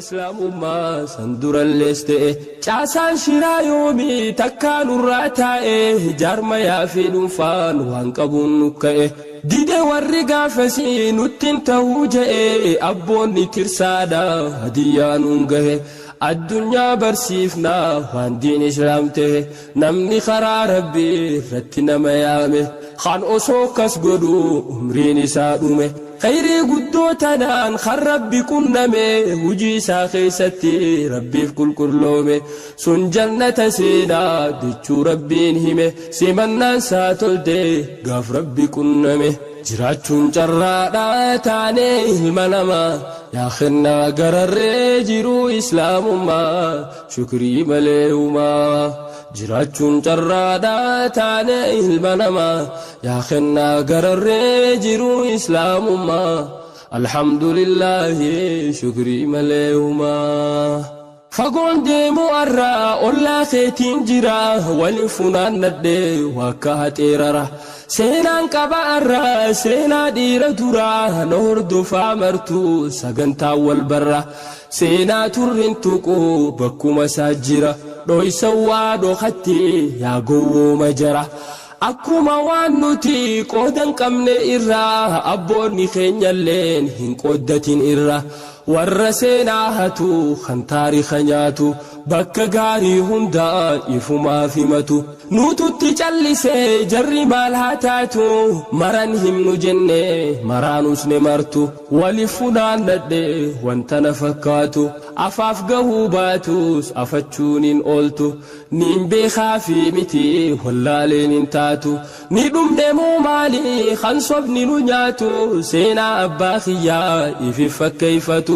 Islaamummaa san durallees ta'e caasaan shiraa yoomii takkaa nurraa taa'e jaarmayaa fi dhuunfaan waan qabuun nu ka'e dide warri gaafasii nuttiin ta'uu je'e abboonni tirsaadha hadiyyaa nuun gahe addunyaa barsiifnaa waan diin islaam ta'e namni karaa rabbii irratti nama yaame kan osoo kas godhu umriin isaa dhume. Khayrii guddoo tanaan kan rabbi qunname hujii isaa keessatti rabbiif qulqulloome sun jannata seenaa jechuu rabbiin hime simannaan isaa tolte gaaf rabbi qunname. Jiraachuun carraadhaa taanee ilma namaa yaa kennaa gararree jiruu islaamummaa shukrii malee uumaa. Jiraachuun carraadhaa taanee ilma namaa yaa kennaa gararree jiruu islaamummaa alhamdulillaahi shukrii malee uumaa. Fagoon deemu arraa ollaa keetiin jira waliin funaannadhee wakka haxeerara. Seenaan qaba arraa seenaa dhiira duraa na hordofaa martuu sagantaa wal barra. Seenaa turrin tuquu bakkuma isaa jira dhoysa waa dhokatti yaa gowwooma jara. Akkuma waan nuti qoodan qabne irraa abboonni keenyalleen hin qooddatin irra. Warra seenaa hatu kan taarika nyaatu bakka gaarii hundaa ifumaaf himatu. Nututti callisee jarri maal haa taatu maran himnu jenne maraanus ne martu. Wali funaannadhe wanta na fakkaatu afaaf gahuu baatus afachuun hin ooltu. Niin beekaa fi miti wallaaleen hin taatu. Ni dhumne moo maali kan sobni nu nyaatu seenaa abbaa kiyyaa ifi fakkeeffatu.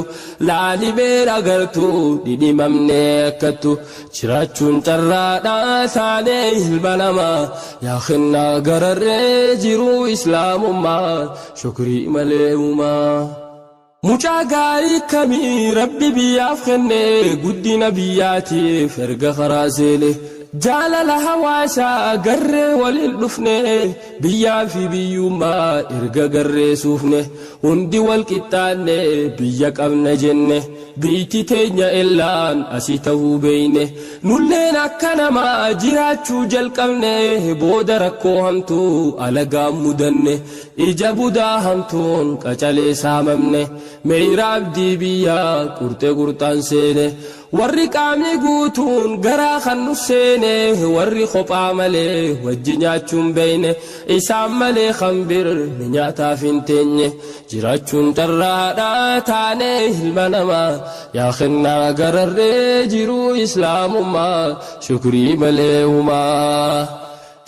Laalimeen agartu dhidhimamne akkattu jiraachuun carraadhaa taanee ilma namaa yaa kennaa gararree jiruu islaamummaa shukrii malee uumaa. Mucaa gaarii kamii rabbi biyyaaf kenne guddina biyyaatiif erga karaa seene jaalala hawaasaa garree waliin dhufne biyyaa fi biyyummaa erga garree suufne hundi wal qixxaanne biyya qabna jenne biitti teenya ellaan asii ta'uu beeyne nulleen akka namaa jiraachuu jalqabne booda rakkoo hamtuu alagaa mudanne ija budaa hamtuun qacalee saamamne meeyra abdii biyyaa qurxee qurxaan seene warri qaamni guutuun garaa kan nu seene warri kophaa malee wajji nyaachuun beeyne isaan malee kan bir ni nyaataaf hin teenye jiraachuun carraadhaa taanee ilma namaa yaa kennaa gararree jiruu islaamummaa shukrii malee uumaa.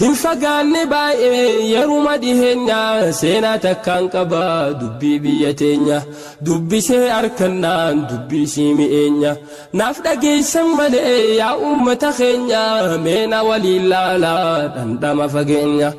Hin fagaanne baay'ee yeruma dhiheenya seenaa takkaan qaba dubbii biyya teenya dubbisee harkannaan dubbii sii mi'eenya naaf dhageessan malee yaa uummata keenya meena waliin laalaa dhandhama fageenya.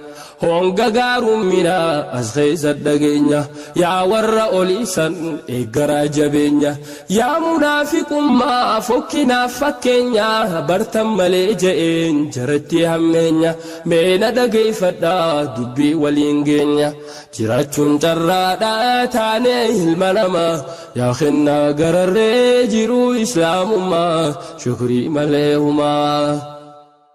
Honga gaarummaa as keessa dhageenya yaa warra oliisan eeggaraa jabeenya yaa munaafiqummaa fokkinaaf fakkeenya bartan malee je'een jaratti hammeenya meena dhageeffadhaa dubbii waliin geenya jiraachuun carraadhaa taanee ilma namaa yaa kennaa gararree jiruu islaamummaa shukrii malee humaa.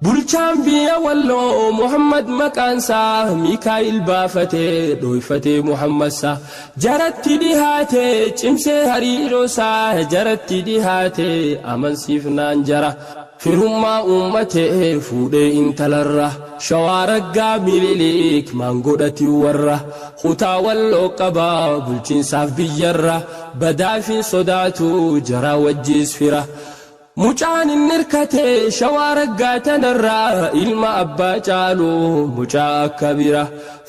Bulchaan biyya walloo Muhammad maqaansaa Mikaa'il baafatee dhoyfatee Muhammadsaa jaratti dhihaatee cimsee hariiroosaa jaratti dhihaatee amansiifnaan jara firummaa uummatee fuudhee intalarra shawaa raggaa mililik maangodhati warra kutaa walloo qabaa bulchiinsaaf biyyarra badaafin sodaatu jaraa wajjiis fira. Mucaan inni hirkate shawaa raggaa tanarraa ilma abbaa caalu mucaa akka bira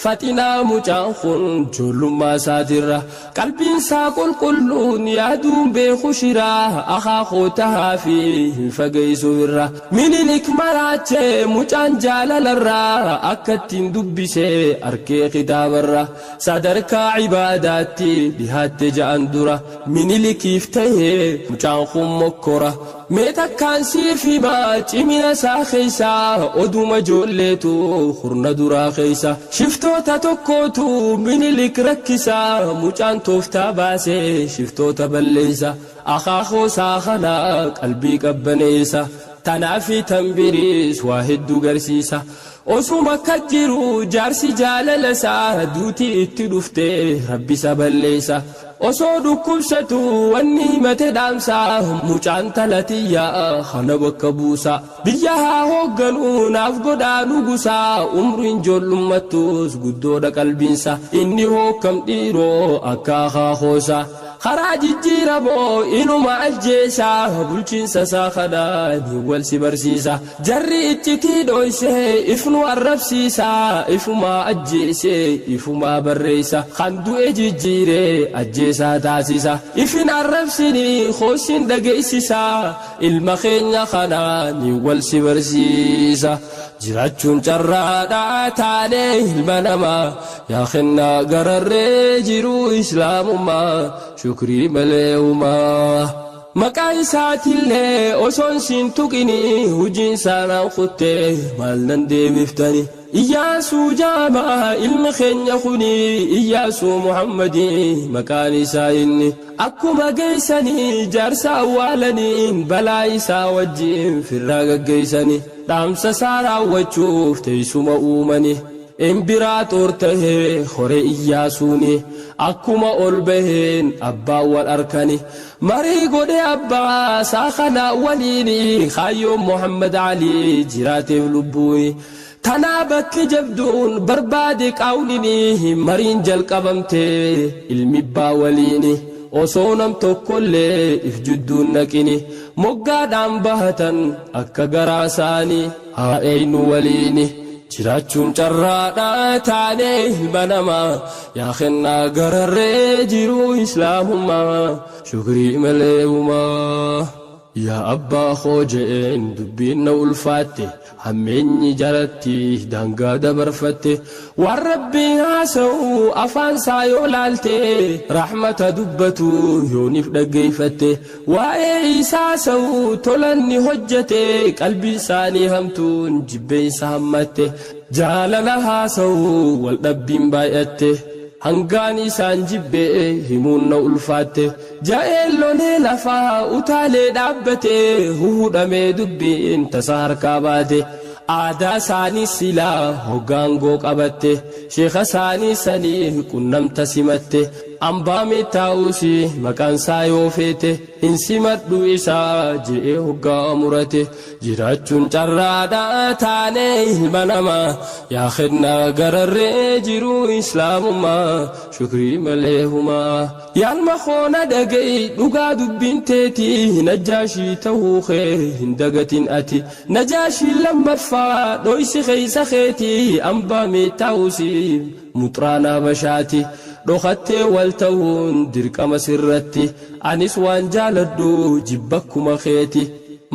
faxinaa mucaan kun ijoollummaa isaatirra qalbiin isaa qulqulluun yaaduun beeku shiraa akaakoo tahaa fi hin fageessu irra minilik maraachee mucaan jaalalarraa akka ittiin dubbisee arkee kitaabarra sadarkaa ibaadaatti dhihaatte ja'an dura minilikiif tahee mucaan kun mokkora. Mee takkaan siif himaa cimina isaa keeysa, oduma ijoolleetu hurna duraa keeysa. Shiftoota tokkootu Minilik rakkisa, mucaan tooftaa baasee shiftoota balleeysa. Akaakoo isaa kana qalbii qabbaneeysa, tanaafi tan biriis waa hedduu garsiisa. Osuma akka jiru jaarsi jaalala isaa duuti itti dhuftee Rabbi isa balleessa. Osoo dhukkubsatu wanni himate dhaamsa, mucaan talatiyyaa kana bakka buusa. Biyya haa hoogganuu naaf godhaa nugusa, umriin ijoollummattus guddoodha qalbiinsa. Inni hookkam dhiiroo akka akaakoosa. Karaa jijjiiramoo inuma ajjeesa, bulchiinsa isaa kanaan wal si barsiisa. Jarri iccitii dhoysee ifnu arrabsiisa, ifumaa ajjeesee ifumaa barreessa. Kan du'e jijjiiree ajjeesaa taasisa. Ifin arrabsini hoosiin dhageessisa, ilma keenya kanaan wal si barsiisa. Jiraachuun carraadhaa taanee ilma namaa, yaa kennaa gararree jiruu islaamummaa, shukrii malee uumaa. Maqaa isaatillee osoon siin tuqini, hojiin saanaan kuttee maal nan deebiftani. Iyyaasuu jaamaa ilmi keenya kuni, Iyyaasuu Muhammadii maqaan isaa inni. Akkuma geessanii jaarsa awwaalanii, balaa isaa wajjin firraa gaggeessanii. Dhaamsa isaa raawwachuuf teessuma uumani. Imbiraaxoor tahee horee Iyyaasuuni, akkuma ol baheen abbaa wal arkani. Marii godhe abbaa isaa kana waliini, kaayyoon Muhammad Alii jiraateef lubbuuni. Tanaa bakki jabduun barbaade qaawlini, mariin jalqabamte ilmi abbaa waliini. Osoo nam tokkollee if jidduun naqini, moggaadhaan bahatan akka garaa isaanii haa eenyu waliini. Jiraachuun carraadhaa taanee ilma namaa, yaa kennaa gararree jiruu islaamummaa, shukrii malee uumaa. Yaa abbaa koo je'een dubbiin na ulfaatte, hammeenyi jalatti daangaa dabarfatte. Waan Rabbiin haasa'u afaan isaa yoo laalte, rahmata dubbatu yooniif dhaggeeffatte. Waa'ee isaa haasa'u tolanni hojjete, qalbii isaanii hamtuun jibbeensa hammatte. Jaalala haasa'u wal dhabbiin baay'atte, hangaan isaan jibbee himuun na ulfaatte. Ja'een lolee lafaa utaalee dhaabbate, huhudhamee dubbiin tasa harkaa baate. Aadaa isaanii silaa hoggaangoo qabatte, sheeka isaanii sanii qunnamta simatte. Ambaa mittaa'uusi maqaan isaa yoo feete, hin simadhu isaa je'ee hoggaa murate. Jiraachuun carraadhaa taanee ilma namaa, yaa kennaa gararree jiruu islaamummaa, shukrii malee humaa. Yaalma koona dhaga'i dhugaa dubbiin teeti, Najaashii ta'uu kee hin dagatin ati. Najaashii lammaffaa dhoysi keessa keeti, ambaa mittaa'uusi muxraanaa bashaati. Dhokattee wal ta'uun dirqama sirratti, anis waan jaaladhu jibbakkuma keeti.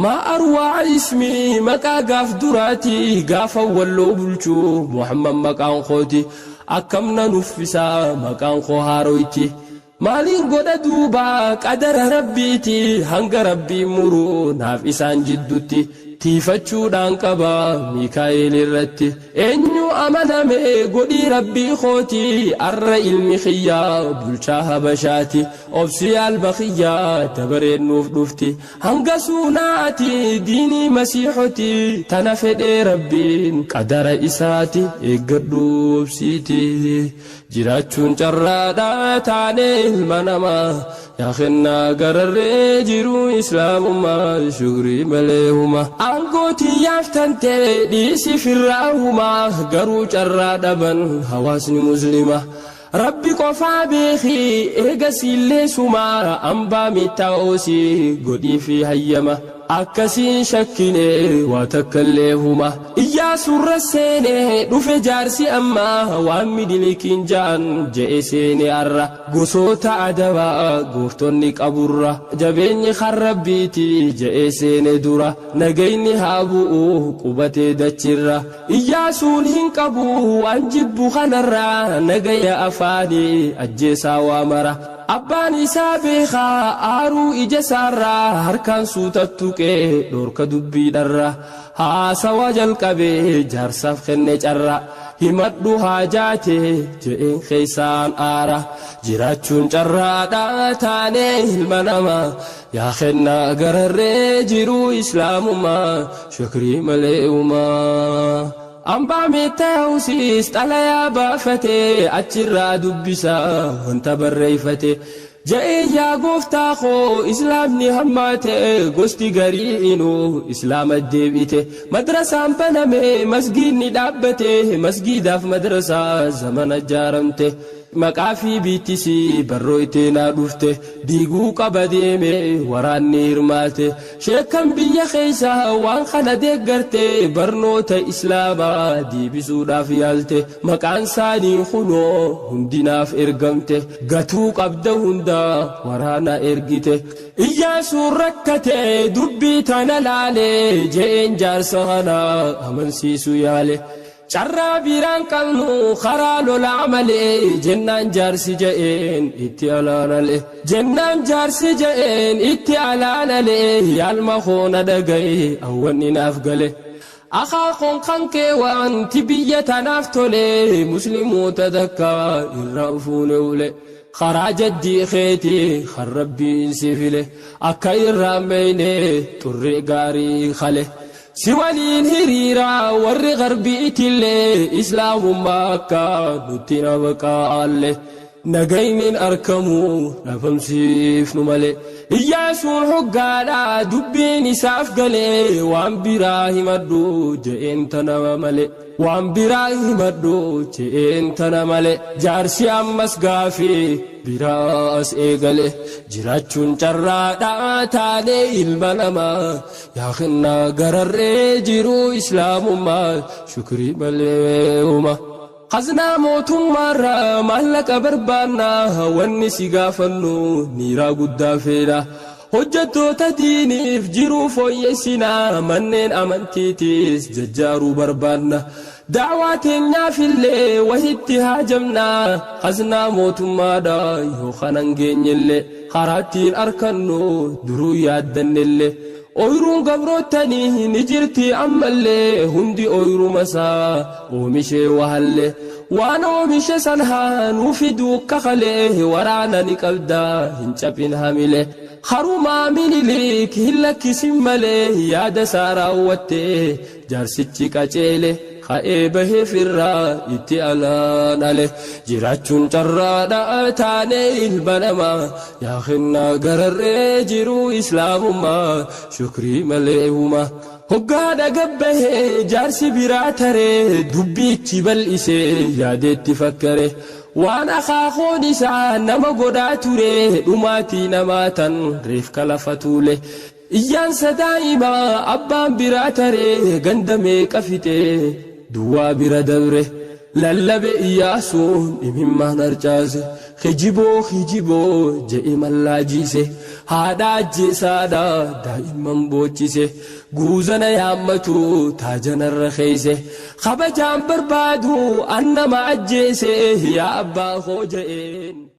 Maa arwaa ismii maqaa gaaf duraati, gaafa walloo bulchuu Muhammad maqaan kooti. Akkam na nuffisaa maqaan koo haaroyti. Maaliin godha duuba qadara Rabbiiti, hanga Rabbiin muruu naaf isaan jiddutti. Tiifachuudhaan qaba Miikaa'el irratti. Eenyu amaname godhii Rabbii kooti, arra ilmi kiyyaa bulchaa Habashaati. Obsi alba kiyyaa dabareen nuuf dhufti. Hanga suunaati diinii masiixoti, tana fedhee Rabbiin qadara isaati eeggadhu obsiiti. Jiraachuun carraadhaa taanee ilma namaa, yaa kennaa gararree jiruu islaamummaa, shukrii malee humaa. Aangootii yaaftantee dhiisi firraa humaa, garuu carraa dhaban hawaasni musliima. Rabbi qofaa beeki eegasiillee sumaa, ambaa mittaa'oosi godhii fi hayyama. Akkasiin shakkine waa takkallee huma. Iyyaasuurra seenee dhufe jaarsi ammaa, waan Minilikiin ja'an je'e seene arra. Gosoota adabaa gooftonni qaburra, jabeenyi kan Rabbiiti je'e seene dura. Nagayni haa bu'u qubatee dachirra. Iyyaasuun hin qabu waan jibbu kanarra, nagaya afaanii ajjeesaa waa mara. Abbaan isaa beekaa aaruu ija isaarraa harkaan suutattuqee dhorka dubbii dharra haasawa jalqabee jaarsaaf kenne carra himadhu haajaate je'een keeysaan aara jiraachuun carraadha taanee ilma namaa yaa kennaa gararree jiruu islaamummaa shukrii malee uumaa. Ambaa meetta'uusis xalayaa baafatee achirraa dubbisaa wanta barreeffate. Je'ee yaa gooftaa koo islaamni hammaate gosti garii inuu islaama deebite. Madrasaan baname masgiidni dhaabbate masgiidaaf madrasaa zamana jaaramte. Maqaa fi biittisii barroo itteenaa dhufte diiguu qaba deeme waraanni hirmaate. Sheekan biyya keessa waan kana deeggarte barnoota islaamaa deebisuudhaaf yaalte. Maqaan isaanii kunoo hundinaaf ergamte gatuu qabda hundaa waraana ergite. Iyyaasuun rakkate dubbii tana laale je'een jaarsa kana amansiisu yaale. Carraa biraan qabnu karaa lolaa malee jennaan jaarsi je'een itti alaanale. Jennaan jaarsi je'een itti alaanale yaalma koona dhagaye awwanni naaf gale. Akaakoon kan kee wanti biyya tanaaf tole musliimoota takka irraa fuune ule. Karaa jaddii keetii kan rabbiin si file akka irraa meeyne xurree gaarii kale. Si waliin hiriira warri garbiitillee islaamummaa akka nutti nama qaalle. Nagayniin argamu dhabamsiifnu malee. Iyyaasuun hoggaadha dubbiin isaaf galee waan biraa himadhu je'een tana malee. Waan biraa himadhu je'een tana malee. Jaarsi ammas gaafii biraas eegale. Jiraachuun carraadha taanee ilma namaa yaa kennaa gararree jiruu islaamummaa shukrii malee uuma. Khaznaa mootummaarraa maallaqa barbaannaa wanni si gaafannu niiraa guddaa feedha. Hojjettoota diiniif jiruu fooyyessinaa manneen amantiitiis jajjaaruu barbaanna. Da'waa teenyaafillee wahitti haajamnaa khaznaa mootummaadha yoo kanan geenyellee karaattiin arkannu duruu yaaddannellee. Ooyiruun gabroottanii ni jirti ammallee hundi ooyiruma isaa oomishee wahallee. Waan oomishe san haa nuu fiduu kakalee waraana ni qabdaa hin caphin hamile. Harumaa Minilik hin lakkisin malee yaada isaa raawwattee jaarsichi qaceele ka'ee bahee firraa itti alaanale. Jiraachuun carraadha taanee ilma namaa yaa kennaa gararree jiruu islaamummaa shukrii malee uuma. Hoggaadha gabbahee jaarsi biraa taree dubbiichi bal'isee yaadeetti fakkare. Waan akaakoon isaa nama godhaa ture dhumaatii namaa tan reefka lafa tuule. Iyyaansa daa'imaa abbaan biraa taree ganda meeqa fixee duwwaa bira dabre. Lallabe Iyyaasuun imimmaan harcaase kijiboo kijiboo je'e mallaajiise. Haadha ajjeesaadha daa'imman boochise guuzana yaammatu taajanarra keeyse. Kabajaan barbaadu annama ajjeese yaa abbaa koo je'een.